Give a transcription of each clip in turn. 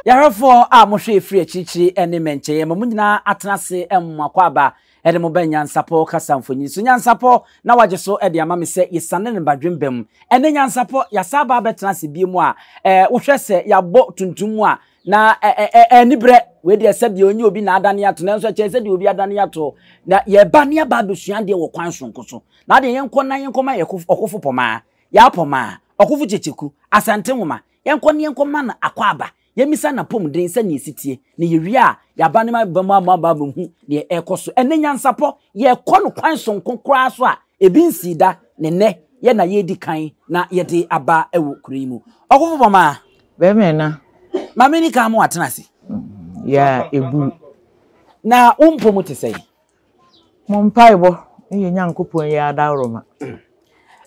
Yɛhwɛfoɔ a mohwɛ ɛfiri akyirikyiri ne mmɛnkyɛeɛ ma mo nyinaa atena ase mo akwaaba de mo ba Nyansapɔ kasa mfonyin so. Nyansapɔ na wagye so de ama me sɛ yɛsiane no badwemba mu. Ɛnɛ Nyansapɔ yɛasan aba abɛtena ase bio mu a wohwɛ sɛ yɛabɔ tuntum mu a na aniberɛ wei deɛ sɛdeɛ ɔnyɛ obi na adane ato nanso ɛkyɛn sɛdeɛ obi adane ato na yɛba ne aba abɛsua adeɛ wɔ kwan soronko so. Na adeɛ yɛnkɔ na yɛnkɔma yɛ ɔkofo pɔmaa, yɛapɔmaa, ɔkofo kyekyeku, Asante nwoma, Yɛnkɔ na yɛnkɔma no akwaaba, yɛmmisa n'apɔmuden sɛnea ɛsi teɛ, na yɛwie a, yɛaba ne aba mu ama aba abɛhu deɛ ɛrekɔ so. Ɛnnɛ nyansapɔ, yɛrekɔ no kwan sononko koraa so a ebi nsii da, na ɛnnɛ yɛn na yɛredi kan na yɛde aba wɔ kuro yi mu. Ɔkofo Bɔmaa. Bɛrima ɛna. Ma menni kan ma watena ase. Yɛ a ɛbu. Na wo mpɔ mu te sɛn? Mo mpaebɔ ne yɛn Nyankopɔn yi adaworoma.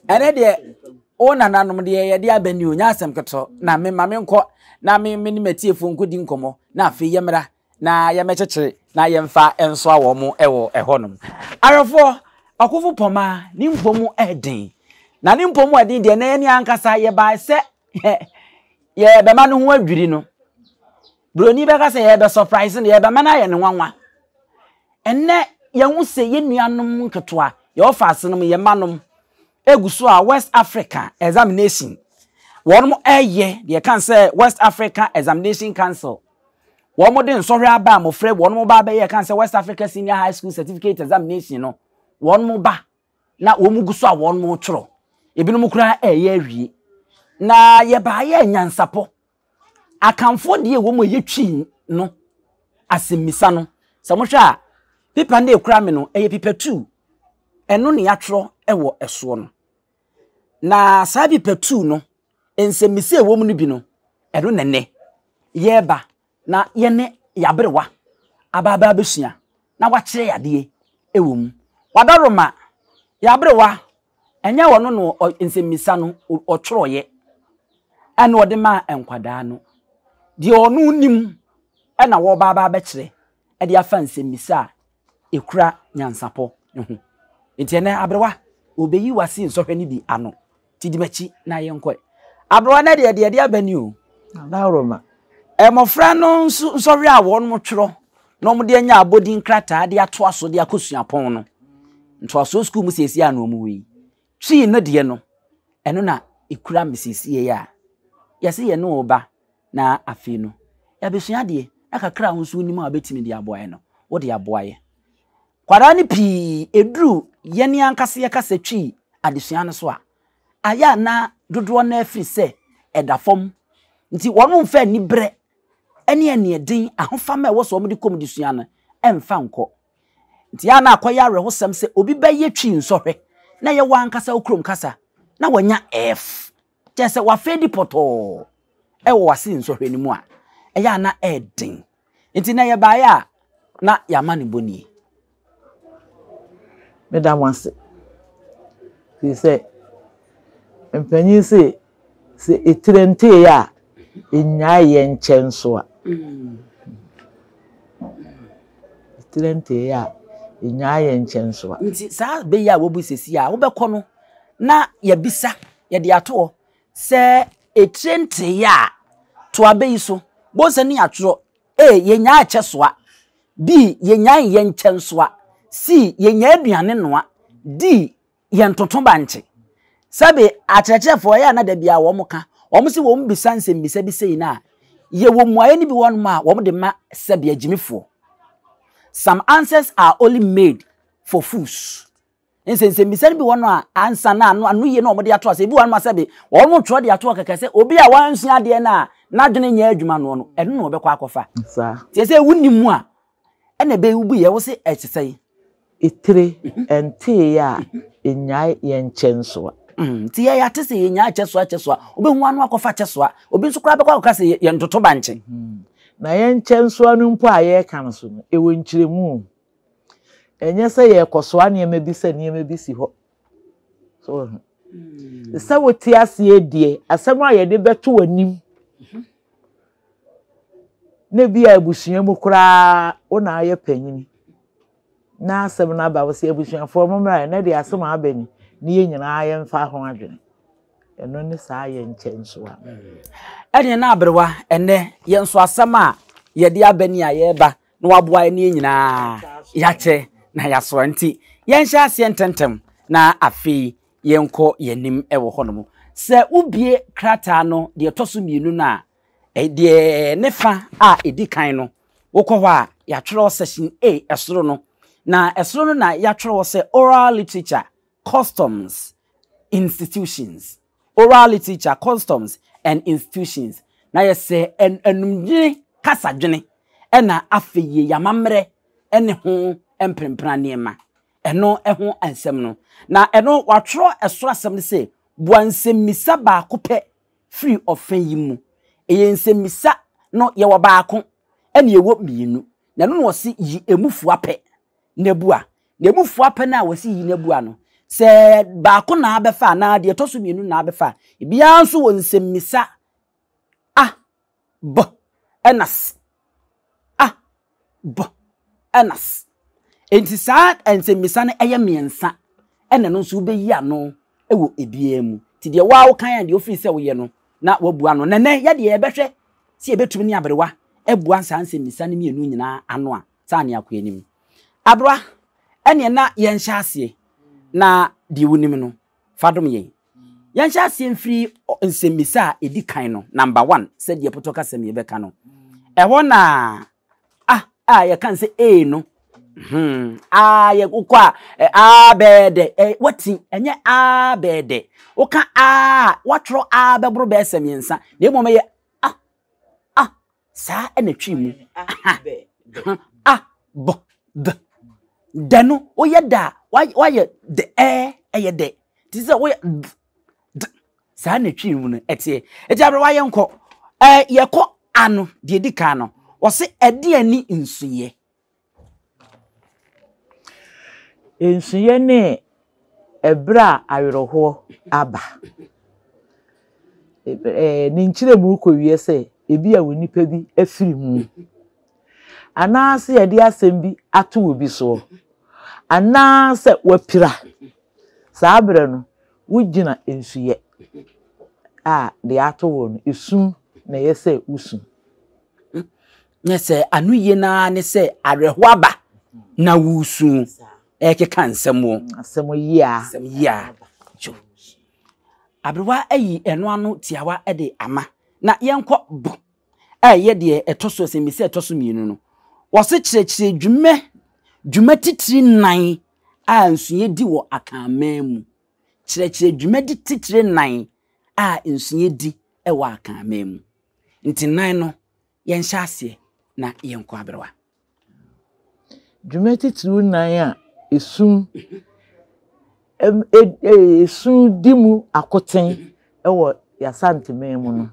Ɛnɛ deɛ wo nananom deɛ yɛde aba ni o nyɛ asɛm ketewa na me ma menkɔ na me me ne m'atiefoɔ nkɔdi nkɔmmɔ na afei yɛmmra na yɛmmɛkyekyere na yɛmfa nsoa wɔn wɔ ɛhɔnom. Awerɛfoɔ, ɔkofo pɔmaa ne mpɔ mu ɛden na ne mpɔ mu ɛden deɛ na yɛne ankasa yɛbae sɛ yɛbɛma no ho adwiri no. Buroni bɛka sɛ yɛbɛ surprise no, yɛbɛma no ayɛ no nwanwa. Ɛnnɛ yɛhu sɛ yɛn nuanom nketewa, yɛn ɔfaasenom, yɛn mmanom egu so a West Africa examination wɔn ɛyɛ deɛ ɛka sɛ West Africa Examination Council wɔn de nsɔhwɛ aba a mmɔfra wɔn ba abɛyɛ ɛka sɛ West Africa Senior High School Certificate Examination no wɔn ba na wɔn gu so a wɔn retwerɛ ebinom koraa ɛyɛ awie na yɛbaayɛ nyansapɔ Akanfoɔ deɛ ɛwɔ mu a ɛyɛ Twi no asɛmmisa no, sɛ mohwɛ a, pepa no a ɛkura me no, ɛyɛ pepa tuu. Ɛno ne yɛatwerɛ wɔ ɛsoɔ no. Na saa pepa tuu no, nsɛmmisa ɛwɔ mu no bi no, ɛno na ɛnɛ yɛreba na yɛne yɛaberewa aba aba abɛsua na wakyerɛ yadeɛ ɛwɔ mu. Wadaroma, yɛaberewa Ɛnyɛ ɔno na nsɛmmisa no ɔtwerɛeɛ ɛna ɔde maa nkwadaa no. Deɛ ɔno nim ɛna wɔreba aba abɛkyerɛ ɛde afa nsɛmmisa a ɛkura nyansapɔ no ho. Nti ɛnɛ aberewa, ɔbɛyi w'ase nsɔhwɛ no bi ano. Nti di m'akyi na yɛnkɔ. Aberewa nɛ deɛ deɛ ɛde aba ni o. Adaworoma. Mmɔfra no nso nsɔhwɛ a wɔtwerɛ na wɔde anya abɔdin krataa de atoa so de akɔ suapɔn no, ntoasoɔ sukuu mu seesei a na wɔwɔ yi, Twi no deɛ no, ɛno na ɛkura me seesei a yɛse yɛne wo ba na afei no yɛabɛsua adeɛ na kakra a wo nso wonim a wobɛtumi de aboa yɛ no, wode aboa yɛ. Nkwadaa no pii, ɛduru yɛne ankasa yɛkasa Twi adesua no so a, ayɛ a na dodoɔ no ara firi sɛ ɛda fam nti wɔmfa aniberɛ ne aniɛden ahofama a ɛwɔ sɛ wɔde kɔm de sua no mfa nkɔ. Nti a na akɔyɛ awerɛhosɛm sɛ obi bɛyɛ Twi nsɔhwɛ na ɛyɛ w'ankasa wo kurom kasa na wanya F, kyerɛ sɛ wafeedi pɔtɔɔ wɔ w'ase nsɔhwɛ no mu a, ɛyɛ a na ɛyɛ Nti na yɛbaeɛ a na yɛama no bɔ nie. Meda mo ase, firi sɛ mpanin se sɛ etire nteeɛ a, nnyae yɛ nkyɛ nso a. Etire nteeɛ a, nnyae yɛ nkyɛ nso a. Nti saa bɛ yi a wɔbu sɛsi a wobɛkɔ no na yɛbisa yɛde ato hɔ sɛ etire nteeɛ a to abɛ yi so bohu sɛ ne yɛatwerɛ A yɛnyaa kyɛ soa B yɛnyaa yɛ nkyɛ nsoa C yɛnyaa aduane noa D Yɛntoto bankye. Sɛbe akyerɛkyerɛfoɔ ɛyɛ a na da biara wɔn ka, wɔn se wɔn bisa nsɛmmisa bi sei no a, yɛwɔ mmuaeɛ no bi wɔ hɔnom a wɔn de ma sɛbe agyimifoɔ. Some answers are only made for fools. Nsɛnsɛmmisa no bi wɔ hɔnom a ansa na ano ano yie na wɔn de ato ase. Ebi wɔ hɔnom a sɛbe wɔn twerɛ de ato hɔ kɛkɛ sɛ obi a wansua adeɛ no a n'adwene nyɛ adwuma noɔ no, ɛno na wɔbɛkɔ akɔfa. Saa. Nti ɛsɛ wonni mu a, ɛna ɛbɛyi wo bu yɛ wo se ɛte sɛn? Etire nteeɛ a, nnyae yɛn kyɛ nsoa. Nti yɛ yɛate sɛ yɛnyaa kyɛsoa kyɛsoa, wobɛhu ano akɔfa kyɛsoa, obi nso koraa bɛkɔ akɔka sɛ yɛntoto bankye. Na yɛn kyɛnsoa no mpo a yɛreka no so no, ɛwɔ nkyerɛmu o. Ɛnyɛ sɛ yɛrekɔsoa nneɛma bi sɛ nneɛma bi si hɔ. So woahu? Sɛ wote aseɛ deɛ, asɛm a yɛde bɛto w'anim na ebi a abusua mu koraa wo na ayɛ panyin na asɛm no aba wo sɛ abusuafoɔ mo mmra ɛnɛ deɛ asɛm a aba ni ne yɛn nyinaa yɛmfa ho adwene. Ɛno ne saa yɛnkyɛ nsoa no. Ɛneɛ na aberewa, ɛnnɛ yɛn nso asɛm a yɛde aba ni a yɛreba na waboa yɛn ne yɛn nyinaa yɛakyɛ na yɛasoa nti yɛnhyɛ aseɛ ntɛmntɛm na afei yɛnkɔ yɛn anim wɔ hɔnom. Sɛ wobie krataa no deɛ ɛtɔ so mmienu no a, deɛ ne fa a ɛdi kan no, wokɔ hɔ a yɛatwerɛ section A ɛsoro no, na ɛsoro no na yɛatwerɛ hɔ sɛ oral literature, customs, institutions. Oral literature, customs and institutions. Na yɛ sɛ anumdwene kasadwene ɛna afei yɛ yamammerɛ ɛne ho mprempren nneɛma. Ɛno ho nsɛm no. Na ɛno wɔatwerɛ ɛsoro asɛm no sɛ, Bua nsɛmmisa baako pɛ firi ɔfã yi mu. Ɛyɛ nsɛmmisa no yɛwɔ baako ɛna yɛwɔ mmienu. Na ɛno na wɔse yi ɛmu fua pɛ na bua. Na ɛmu fua pɛ no a wɔse yi na bua no, sɛ baako na abɛfa anaa deɛ ɛtɔ so mmienu na abɛfa a, ebiara nso wɔ nsɛmmisa a, b, ɛna s. A, b, ɛna s. Enti saa nsɛmmisa no ɛyɛ mmiɛnsa ɛna ɛno nso wobɛyi ano wɔ ebiara mu. Nti deɛ woa wokan a deɛ wofiri sɛ woyɛ no na woabua no. Nɛnɛ yɛdeɛ yɛbɛhwɛ sɛ yɛbɛtumi ne aberewa abua saa nsɛmmisa no mmienu nyinaa ano a saa ne akɔ anim. Aberewa, ɛneɛ na yɛnhyɛ aseɛ na deɛ wonim no fa dom yɛn. Yɛnhyɛ aseɛ mfiri nsɛmmisa a ɛdi kan no, number one, sɛdeɛ pɔtɔ kasa mu yɛbɛka no. Ɛhɔ na a a yɛka no sɛ A no, hmm, a yɛ wokɔ a a bɛyɛ dɛ, ɛ wati, ɛnyɛ a bɛyɛ dɛ. Woka a, woatwerɛ a bɛboro bɛyɛ sɛ mmiɛnsa, na mmom ɛyɛ a, a, saa ɛna twi mu. A, b, d. Dɛ no, woyɛ dɛ a, woayɛ dɛ ɛ, ɛyɛ dɛ. Te sɛ woyɛ d, d. Saa na twi mu no ɛteɛ. Eti aberewa yɛnkɔ. Ɛɛ yɛkɔ ano deɛ edi kan no, wɔse ɛdeɛn ne nsuiɛ? Nsuiɛ ne ɛberɛ a awerɛhoɔ aba. Ɛɛ ne nkyerɛmu kɔwie sɛ ebi a onipa bi afiri mu anaasɛ yɛde asɛm bi ato obi soɔ anaasɛ wapira. Saa berɛ no, wogyina nsuiɛ a deɛ ato woɔ no, esu na ɛyɛ sɛ wosu. Nyɛ sɛ anoyie no ara ne sɛ awerɛhoɔ aba na woresu ɛrekeka nsɛm o. Asɛm yia. Asɛm yia. Yo. Aberewa ayi ɛno ano tiawa de ama. Na yɛnkɔ bo a ɛyɛ deɛ ɛtɔ so asɛmmisa ɛtɔ so mmienu no. Wɔse kyerɛkyerɛ dwuma dwuma titiri nnan a nsuiɛ di wɔ Akanman mu. Kyerɛkyerɛ dwumadi titire nnan a nsuiɛ di wɔ Akanman mu. Nti nnan no, yɛnhyɛ aseɛ na yɛnkɔ aberewa. Dwuma titiriw nnan a esum esu di mu akoten wɔ y'Asanteman mu no,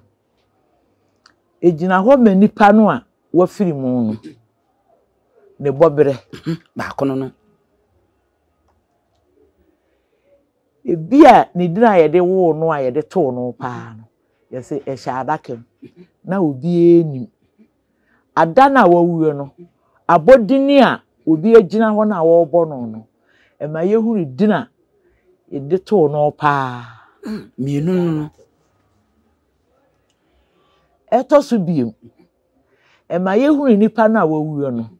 egyina hɔ ma nipa no a wafiri mu no, ne bɔberɛ. Baako no no. Ebia ne din a yɛde woo no a yɛde too no paa no, yɛse ɛhyɛ adaka mu na obiara nnim. Ada no a wawuo no, abɔdini a obi agyina hɔ no a wɔrebɔ no no, ɛma yɛhunu din a yɛde too no paa. Mmienu no no. Ɛtɔ so bio, ɛma yɛhunu nipa no a wawuo no,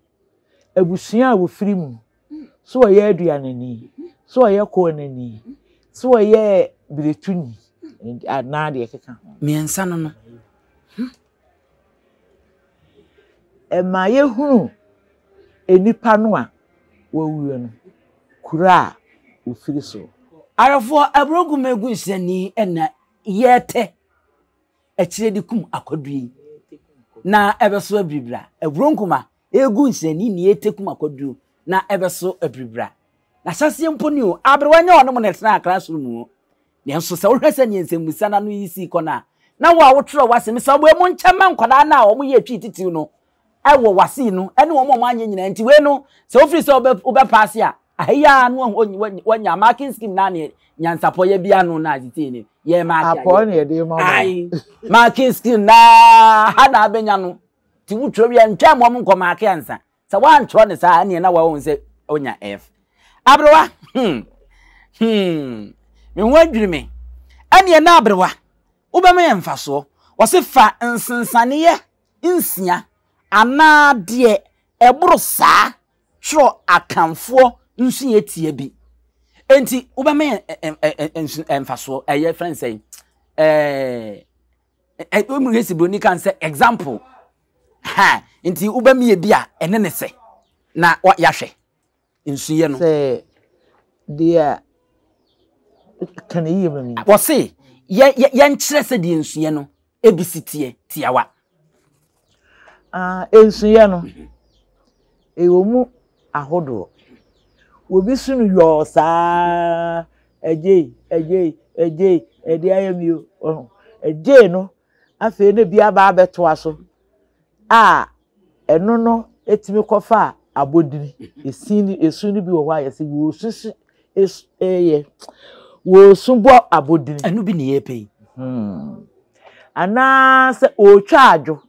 abusua a wɔfiri mu, sɛ ɔyɛ aduanani, sɛ ɔyɛ kɔɔnani, sɛ ɔyɛ biretuni, anaa deɛ ɛkeka ho. Mmiɛnsa no no. Ɛma yɛhunu nnipa no a wɔawuo no, kuro a wɔfiri so. Awerɛfoɔ, Aburogumegu nsani na yɛtɛ akyire de kum akwaduro yi na ɛbɛso abiribira. Aburo nkuma egu nsani na yɛtɛ kum akwaduro na ɛbɛso abiribira. Na ahyɛseɛ mpo ni o, aberewa nyɛ ɔnom na ɛtena akra soro mu o. Nanso sɛ wohwɛ sɛdeɛ nsɛmmisa no ano yi sii kɔ no a, na wo a wotwerɛ w'asɛm sɛ wɔn mu nkyɛ ma nkwadaa no a wɔyɛ twi titiriw no wɔ w'ase no ne wɔn a wɔanyɛ nyinaa nti wei no sɛ wofiri sɛ wobɛpaase a aha yi ara no wanya marking scheme na ne nyansapɔyɛ bi ano na asitei no yɛ marking apɔ na yɛde ma wɔn marking scheme na ha na abɛnya no ti wotwerɛ wie ntwa mmɔm nkɔ marking ansa Sɛ woantwerɛ no saa a, ɛnneɛ na woahu sɛ wonya F. Aberewa, hmm, hmm, me ho adwiri me. Ɛneɛ na aberewa, wobɛma yɛn mfasoɔ. Wɔse fa nsensaneeɛ nsia anaa deɛ ɛboro saa twerɛ Akanfoɔ nsuiɛ tia bi. Enti wobɛma yɛn mfasoɔ, ɛyɛ fɛn sɛn, ɛɛ, ɛɛ, si buroni kan sɛ example. Ha, nti wobɛma yɛ bi a ɛne ne sɛ na yɛahwɛ nsuiɛ no. Sɛ deɛ ka ne yie ma mi. Wɔse yɛ yɛnkyerɛ sɛ deɛ nsuiɛ no ebi si teɛ tiawa. Ah, nsuiɛ no, ɛwɔ mu ahodoɔ. Obi su no yɔɔ saa, agyei, agyei, agyei, ɛde ayɛ mi o. Agyei no, afei na bi aba abɛtoa so a ɛno no ɛtumi kɔfa abɔdini. Esin no, esu no bi wɔ hɔ a yɛsɛ wɔresu su ɛyɛ wɔresu bɔ abɔdini. Ɛno bi ne yɛpɛ yi. Anaasɛ ɔretwa adwo.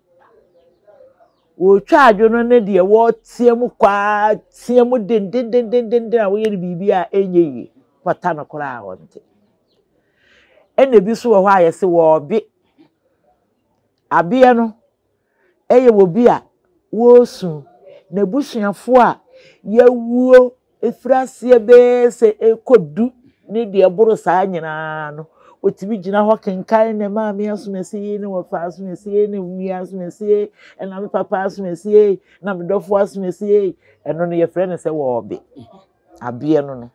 Ɔretwa adwo no ne deɛ wɔretea mu kwaa tea mu dendendendenden a woyɛ no biribi a ɛnyɛ yie pata no koraa a ɔnte. Ɛna ebi nso wɔ hɔ a yɛse wɔrebe. Abeɛ no yɛ obi a wɔresu, n'abusuafoɔ a yɛawuo firi aseɛ bɛyɛ sɛ ɛrekɔ du ne deɛ ɛboro saa nyinaa no, wɔtumi gyina hɔ kenkan ne maame asomasi yi, ne wɔfa asomasi yi, ne nua asomasi yi, ɛna me papa asomasi yi, na me dɔfo asomasi yi. Ɛno no yɛfrɛ no sɛ wɔɔbe. Abeɛ no no.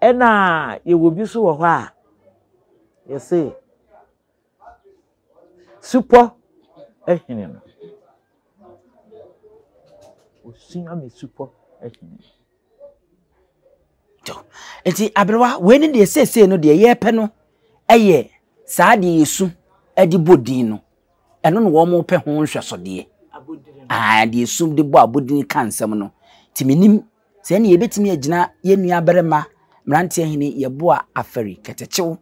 Ɛna yɛwɔ bi nso wɔ hɔ a yɛse Supɔ ahini no. Osua me supɔ ahini. Nti aberewa wei ne deɛ seesei no deɛ yɛrepɛ no yɛ saa deɛ yɛsu de bɔ din no. Ɛno na wɔrepɛ ho nhwɛsodeɛ. Ah, deɛ yɛsu de bɔ abodin ka nsɛm no. Nti menim Sɛ ɛne yɛbɛtumi agyina yɛn nua barima mmeranteɛ hene Yeboah Afari kɛtɛkyew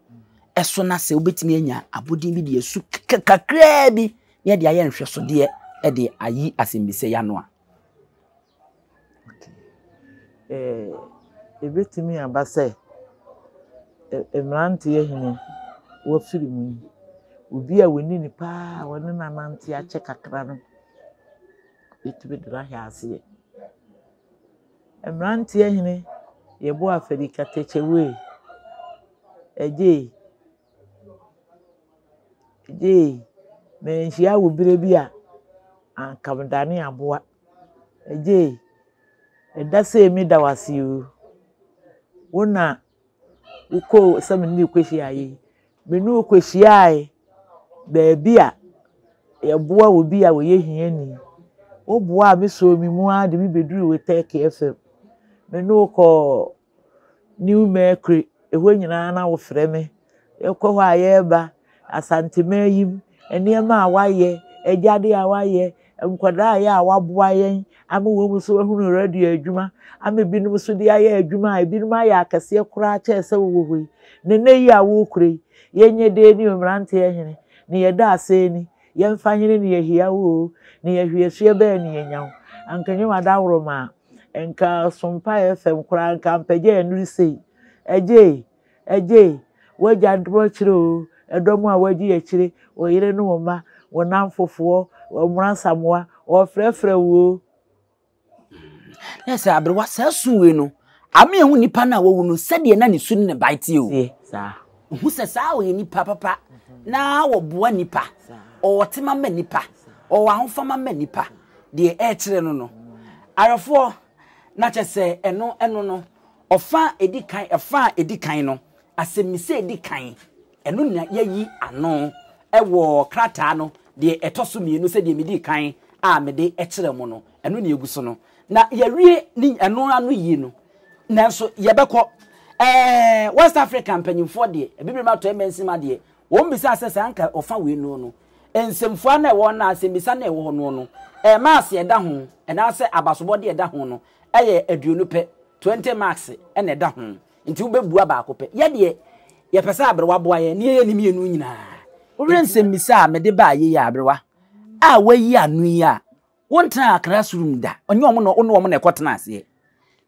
so na sɛ wobɛtumi anya abodin bi de asu kakraa bi na yɛde ayɛ nhwɛsodeɛ de ayi asɛmmisa yi ano a. Ɛbɛtumi aba sɛ mmeranteɛ hene wafiri mu yi, obi a wɔni no paa a wɔne no anante akyɛ kakra no bɛtumi de no ahwɛ aseɛ. Mmeranteɛ hene yɛbɔ afɛri katakyɛwee ɛgyee ɛgyee manhyia wo berɛ bi a anka medane aboa ɛgyee ɛda sei meda wo ase oo wo na wokɔɔ sɛ me ne wo kɔhyia yi Me ne wo kɔhyiae baabi a yɛboa obi a ɔyɛ hiani. Woboaa me soo me mu ara de me bɛduruu Wetec FM. Me ne wo kɔɔ New Mercury, ɛhɔ nyinaa na wofrɛ me. Yɛkɔ hɔ a yɛreba, Asanteman yi mu, nneɛma a woayɛ, agyade a woayɛ, nkwadaa a yɛ a woaboa yɛn ama wɔn nso ahunu radio adwuma, ama ebinom nso de ayɛ adwuma a ebinom ayɛ akɛseɛ koraa kyɛɛ sɛ wowɔ hɔ yi. Na nnɛ yi a worekura yi, yɛnyɛ dɛn ni o, mmeranteɛ hene, ne yɛda ase ni, yɛmfa hene ne yɛhia wo o, ne yɛhweɛsoɛ bɛn ne yɛnya wo. Anka nyɛ w'adaworoma a, nka Sompa FM koraa nka ampagya yɛn sei. Agyei, Agyei, w'agya dɔm akyire oo, ɛdɔm a w'agye akyire, wo yere ne wo mma, wo nnamfofoɔ, wo mmransamoa, wɔrefrɛfrɛ wo oo. Na sɛ aberewa saa su wei no, ama ehu nipa no a wawu no sɛdeɛ na ne su ne ne bae teɛ o. Saa. Hu sɛ saa ɔyɛ nipa papa na wɔboa nipa, ɔwɔ tema ma nipa, ɔwɔ ahofama ma nipa, deɛ ɛrekyerɛ no no. Awerɛfoɔ, na kyɛ sɛ ɛno ɛno no, Ɔfã a edi kan, ɛfã a edi kan no, asɛmmisa a edi kan, ɛno na yɛayi ano wɔ krataa no deɛ ɛtɔ so mmienu sɛdeɛ medii kan a mede kyerɛ mo no, ɛno na egu so no. Na yɛawie ne ɛno ano yie no, nanso yɛbɛkɔ ɛɛ West Africa mpanyinfoɔ deɛ, Abibirem Atɔeɛ Mansin adeɛ, wɔn bisaa sɛ saa nka ɔfa wei no no, nsɛmfua no a ɛwɔ no asɛmmisa no a ɛwɔ hɔ no no, ɛɛ maase ɛda ho, anaasɛ abasobɔdeɛ ɛda ho no, ɛyɛ aduonu pɛ. 20 marks na ɛda ho nti wobɛbua baako pɛ. Yɛ deɛ yɛpɛ sɛ aberewa boa yɛn ne yɛyɛ ne mmienu nyinaa. Wohwɛ nsɛmmisa a mede baa yei a aberewa a wayi ano yi a wontenaa classroom da, ɔnyɛ wɔn na wo ne wɔn na ɛkɔtena aseɛ.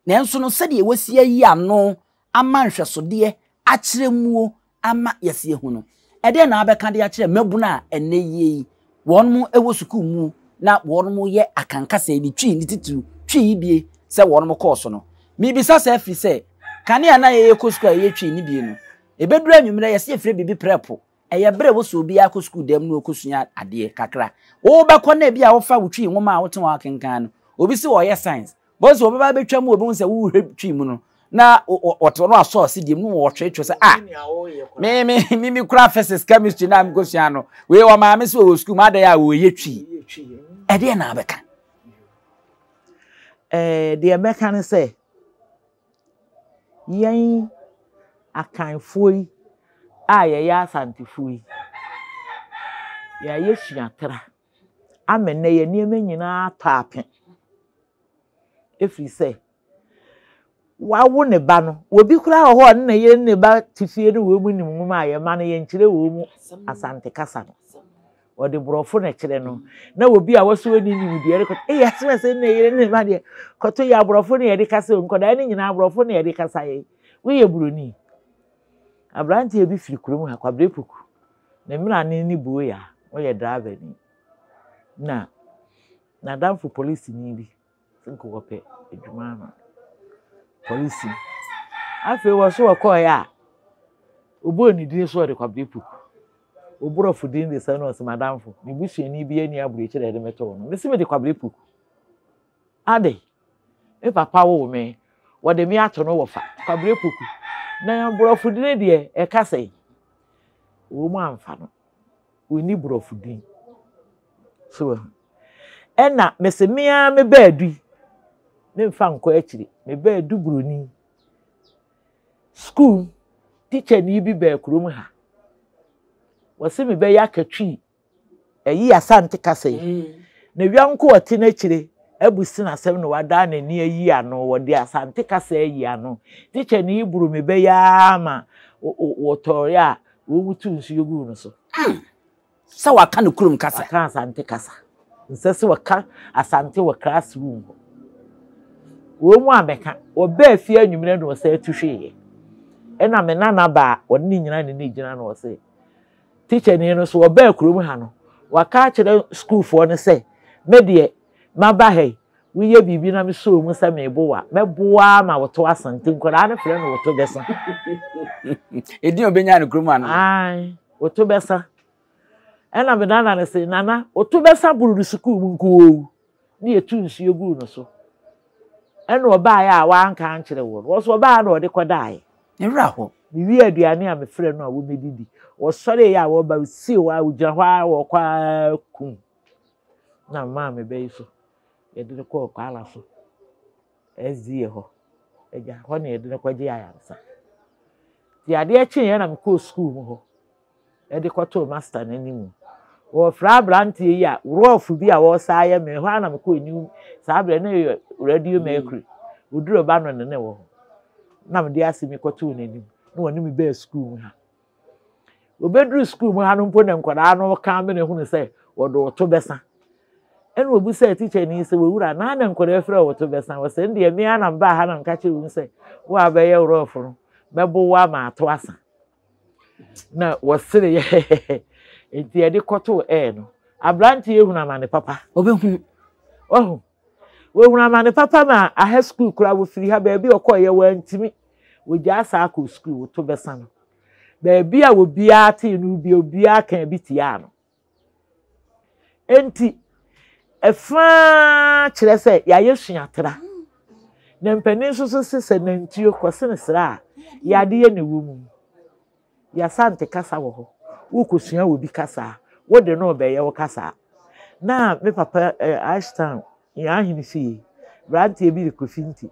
Nanso no sɛdeɛ wasi ayi ano ama nhwɛsodeɛ akyerɛ muo ama yɛasi ahu no, ɛdeɛn na wobɛka de akyerɛ mmabunu a ɛnnɛ yie yi wɔn wɔ sukuu mu na wɔn yɛ akankasa yi ne Twi ne titiriw Twi yi bie sɛ wɔn kɔɔ so no? Mebisa saa firi sɛ, kane a na yɛyɛ kɔ sukuu a yɛyɛ Twi ne bie no, ɛbɛduru anwummerɛ yɛse yɛfrɛ biribi prɛpo. Ɛyɛ berɛ a ɛwɔ sɛ obiara kɔ sukuu dan mu na ɔkɔsua adeɛ kakra. Wobɛkɔ na ebi a wofa wo Twi nwoma a wote hɔ akenkan no, obi se ɔyɛ science, Bohu sɛ wɔbɛba abɛtwa mu wɔbɛhu sɛ worehwɛ twi mu no na wɔte hɔ na wɔasɔ asedie mu na wɔtwetwe sɛ ah me me me me kura physics chemistry na mekɔsua no wei wɔ maame sɛ wɔwɔ sukuu mu adɛn a wɔyɛ twi ɛdeɛ na abɛka. Ɛɛ deɛ mɛka ne sɛ yɛn Akanfoɔ yi a yɛyɛ Asantefoɔ yi yɛayɛ suatra. ama nnɛ yɛn nneɛma nyinaa atɔ ape. Ɛfiri sɛ, wawo ne ba no, obi koraa wɔ hɔ a ɔne ne yere ne ne ba te fie no wɔn mu nim nwoma a yɛn mma no yɛnkyerɛ wɔn mu Asante kasa no. Wɔde borɔfo na ɛkyerɛ no. Na obi a wɔso ɔnni nimdeɛ no kɔtɔ, eyi asɛm a ɛsɛ ne yere ne ne ba deɛ, kɔtɔ yi aborɔfo na yɛde kasa o, nkwadaa no nyinaa aborɔfo na yɛde kasa yɛn. Woyɛ buroni. Aberanteɛ bi firi kurom ha, Kwabere Poku. Ne mmerane ne Buoya, ɔyɛ driverni. Na n'adamfo polisini bi sɛ nka wɔpɛ adwuma ama no. Polisi. Afei wɔ so wɔkɔeɛ a, ɔbɔɔ ne din so ɔde Kwabena Poku. Wo borɔfo din de sɛ na ɔse m'adamfo, me busuani bi ani aburokyire na ɛde me too no. Mese mede Kwabena Poku. Adɛn? Me papa woo me, wɔde me ato no wɔfa, Kwabena Poku. Na borɔfo din deɛ ɛka sɛn? Wɔn amfa no. Wɔnni borɔfo din. So wahu? Ɛna mese me ara me baadu yi, memfa nkɔ akyiri, me baadu buroni. Sukuu tikyani bi baa kurom ha. Wɔse mebɛyɛ akatwi Ɛyi Asante kasa yi. Na yɔnko a ɔte n'akyire abu sin asɛm na wadan n'ani ayi ano. Wɔde Asante kasa ayi ano. Tikyani yi boro me bɛ yi ara ma wɔtɔeɛ a wɔtu nsuo guu no so. Hmm. Sɛ waka ne kurom kasa. Waka Asante kasa. Nsɛ sɛ wɔka Asante wɔ classroom hɔ. Wɔn mu abɛka. Wɔbaa fie anwummerɛ na wɔsan tu hweeɛ. Ɛna me nana baa, wɔne ne nyinaa ne ne gyina na wɔse, Tikyani no so ɔbaa kurom ha no, waka akyerɛ sukuufoɔ no sɛ, Me deɛ, maba ha yi, woyɛ biribi na mesɔɔ mu sɛ merebo wo a, mɛbo wo ara ma wo to asa. Nti nkwadaa no frɛ no Woto Bɛsa. Edin a ɔbɛnya no kurom ha no. Ae, Woto Bɛsa. Ɛna me nana no se, Nana, Woto Bɛsa boro no sukuu mu nko owu. Ne yɛtu nsuo guu no so. Ɛna ɔbaeɛ a wanka ankyerɛ wɔn. Wɔn nso ɔbaeɛ na ɔde kɔdaeɛ. Ne werɛ ahow. Mewie aduane a mefrɛ no a wɔmmɛdidi. Wɔsɔreeɛ a wɔreba, wɔsii hɔ ara, wɔgyina hɔ ara wɔrekɔ ara kum. Na memaa me ba yi so, yɛde no kɔɔ Kwala so, SDA hɔ. Agya, hɔ na yɛde no kɔgye ayaresa. Nti adeɛ kyeeɛ na mekɔɔ sukuu mu hɔ. de kɔtoo masta no anim. Wɔfrɛ aberanteɛ yi a rɔɔfo bi a wɔresan ayɛ me hɔ ara na mekɔɔ anim saa berɛ na yɛ radio mercury oduro ba no ne ne wɔ hɔ na mede asɛm yi kɔtoo n'anim na wɔne me bɛɛ sukuu mu ha wɔbɛduru sukuu mu ha no mpo na nkwadaa no ka me na ehunu sɛ wɔde ɔto bɛsa ɛna obi sɛ tikyani sɛ wɔwura na na nkwadaa frɛ wɔto bɛsa wɔsɛ ndeɛ mmea na mbaa ha na nka kyerɛ wɔn sɛ wo a bɛyɛ rɔɔfo no mɛbo wo ama ato asa na wɔsere yɛ nti yɛde kɔtoo ɛɛ no aberante yɛ hunu amane papa ɔbɛhunu wahu wɔhunu amane papa ma aha sukuu koraa wɔfiri ha baabi ɔkɔɔ yɛ wɔantumi wɔgyaa saa kɔ sukuu wɔto bɛsa no baabi a obiara tee no bi obiara kan bi tiaa no Enti, ɛfa ara kyerɛ sɛ yɛayɛ suatra. Na mpanin nso so se sɛ nantwie kɔsene sra a, yadeɛ na ɛwɔ mu. Y'Asante kasa wɔ hɔ. Worekɔsua obi kasa a, wode no rebɛyɛ wo kasa. Na me papa eh, Ashtown, yɛn ahene fie, aberanteɛ bi de Kofi Nti,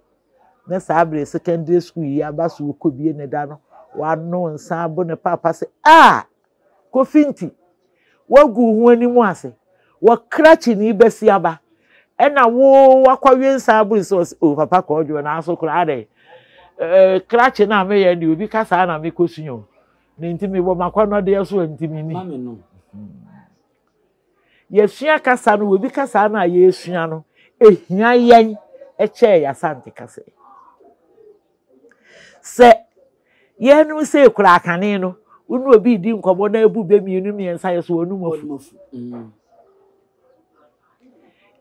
na saa bere secondary school yi aba so ɔkɔbie ne da no, wano nsa abo ne papa sɛ, ah! Kofi nti, woagu wo ho anim ase, wɔ krakyeni basiaba, ɛna wo wakɔwe nsa aboro sɛ ɔsɛ o papa kɔɔdwo nanso koraa dɛ ɛɛ krakye no a meyɛ deɛ obi ka saa na mekɔsua o ne nti mebɔ m'akɔnnɔdeɛ so a nti menni. Yɛsua kasa no obi kasa no a yɛsua no ehia yɛn ɛkyɛɛ yɛasante kasa yi. Sɛ yɛnom sei koraa kane no, Wo ne obi redi nkɔmmɔ na ebu bɛ mmienu mmiɛnsa yɛ so wɔn afu.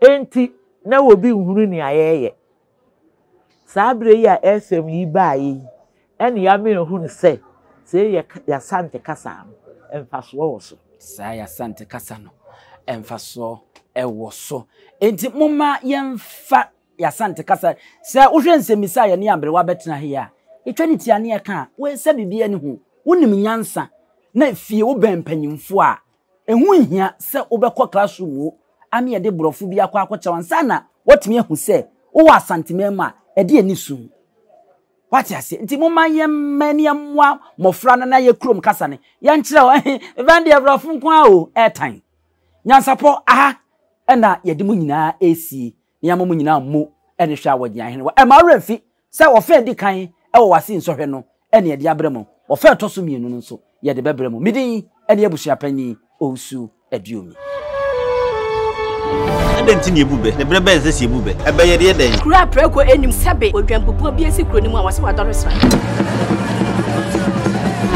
Enti na obi nhunu nea yɛreyɛ. Saa berɛ yi a FM yi baeɛ yi, ɛna yɛama yɛahunu sɛ sei yɛ Y'Asante kasa no, mfasoɔ wɔ so. Saa Y'Asante kasa no, mfasoɔ wɔ so. Enti momma yɛmfa Y'Asante kasa. Sɛ wohwɛ nsɛmmisa a yɛne aberewa bɛtena ha yi a, yɛtwa ne ti a ne yɛka a, wei sɛ biribiara nni ho. Wonim nyansa na fie wobɛn mpanyimfoɔ a, Ɛho nhia sɛ wobɛkɔ classroom o ama yɛde borɔfo bi akɔ akɔkyerɛ wo ansa na woatumi ahu sɛ wowɔ Asanteman mu a, ɛde anisu. Woate aseɛ? Nti momma yɛmma ani mmoa mmɔfra no na yɛ kurom kasa no yɛnkyerɛ wo ɛhe bɛn deɛ borɔfo nko ara o ɛɛtan. Nyansapɔ aha ɛna yɛde mo nyinaa ɛresie na yɛama mo nyinaa mo ɛne hwɛ a wɔgye ahene wɔ ɛma werɛ mfi sɛ ɔfã a edi kan wɔ w'ase nsɔhwɛ no na yɛde abrɛ mo, ɔfã a ɛtɔ so mmienu no nso, yɛde bɛbrɛ mo. Me din ne Abusuapanyin Owusu Aduomi. Adɛn nti na yɛbu bɛ? Na berɛ bɛn na ɛsɛ sɛ yɛbu bɛ? Ɛbɛ yɛde yɛ dɛn? Kuro a prako nnim sɛbe odwanbubuo bi asi kuro no mu a wɔse wadɔre sran.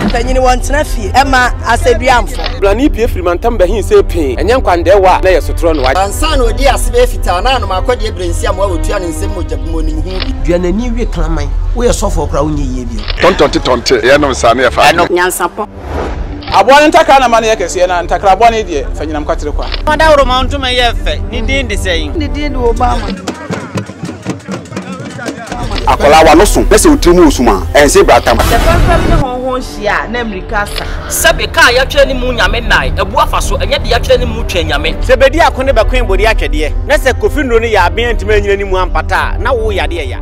Mpanyin wɔntena fie ɛma asɛduamfo. Blani pue firi mantam bɛhe see pee, ɛnyɛ nkwandɛɛwa a na ɛyɛ sotorɔ no wa. Ansa na odii ase bɛyɛ fitaa na anom akɔdeɛ berɛnsi amoa a wɔtua ne nsam mogya gu mu onim ho bi. Dua n'ani we kraman. Woyɛ sɔfoɔ koraa wonyɛ yie bio. Tɔntɔnte tɔnte yɛnom saa ne yɛfa adeɛ. Nyansapɔ. Aboa no ntakra na ma no yɛ kɛseɛ, na ntakra bɔne deɛ, fa nyinam kwatere kwa. Ɔdawuroma ntoma yɛ fɛ, ne din de sɛn? Ne din de Obama. Akwadaa w'ano so na sɛ wo tiri mu wɔ sum a, ɛnse bratam. Sɛ fɛmfɛm ne hɔnhɔn hyia a, na mmirika asa. Sɛbe kaa yɛatwerɛ ne mu nyame nnae abu afa so, ɛnyɛ de yɛatwerɛ ne mu twɛn nyame. Sɛ bedi ako ne bɛkoe bode atwɛdeɛ, na sɛ Kofi nnuro no yɛ aben antumi anyina ne mu ampata a, na wo yadeɛ ya.